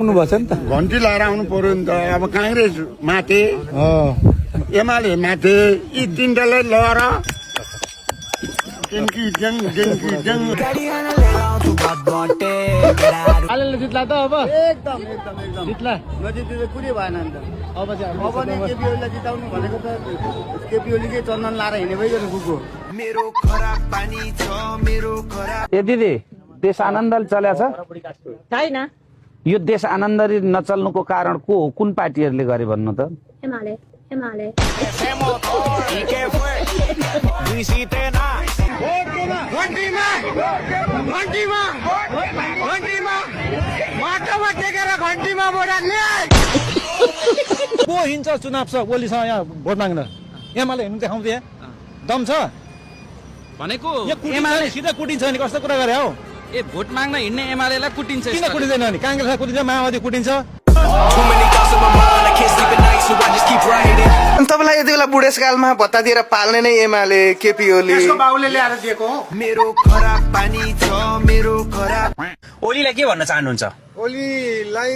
आउनुभएछ नि त घन्टी लगाएर आउनु पर्यो नि त। अब काङ्ग्रेस माथे एमाले माथे यी तिनटालाई लगाएर आलेले जित्ला त अब एकदम जित्ला नजित्दै कुरै भएन नि त। अब चाहिँ अब नि केपी ओलीलाई जिताउनु भनेको त केपी ओलीकै चन्दन लाएर हिँडे भइगयो कुको। ए दिदी देश आनन्दले चल्या छ छैन। यो देश आनन्दले नचल्नुको कारण को हो? कुन पार्टीहरूले गरे भन्नु त? एमाले एमाले को हिँड्छ चुनाव छ ओलीसँग यहाँ भोट माग्न? एमाले हिँड्नु देखाउँथे दम छ भनेको एमाले सिधा कुटिन्छ नि कस्तो कुरा गरे हौ? ए भोट माग्न हिँड्ने एमालेलाई कुटिन्छ किन कुटिँदैन नि? काङ्ग्रेसलाई कुटिन्छ, माओवादी कुटिन्छ। तपाईँलाई यति बेला बुढेसकालमा भत्ता दिएर पाल्ने नै एमाले केपी ओली बाउले ल्याएर दिएको हो। ओलीलाई के भन्न चाहनुहुन्छ? ओलीलाई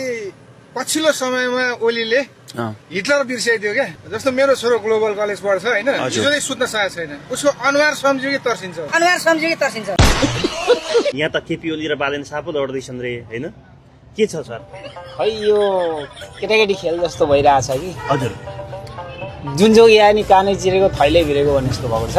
पछिल्लो समयमा ओलीले हिटलर बिर्साइदियो क्या। जस्तो मेरो छोरो ग्लोबल कलेज पढ्छ होइन, हिजोले सुत्न सकेको छैन, उसको अनुहार सम्झियो कि तर्सिन्छ। यहाँ त केपी ओली र बालेन सापो लड्दैछन् रे होइन, के छ सर? खै यो केटाकेटी खेल जस्तो भइरहेछ कि हजुर, जुन जोगी आयो नि कानै चिरेको थैले भिरेको भन्ने जस्तो भएको छ।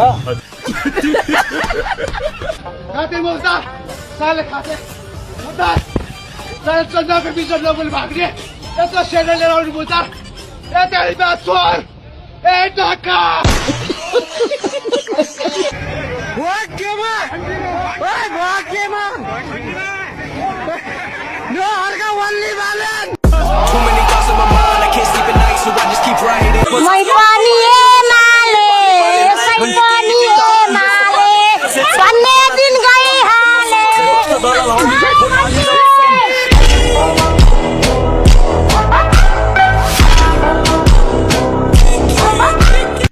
मै पनि एमाले यसै पनि एमाले भन्ने दिन गइहाले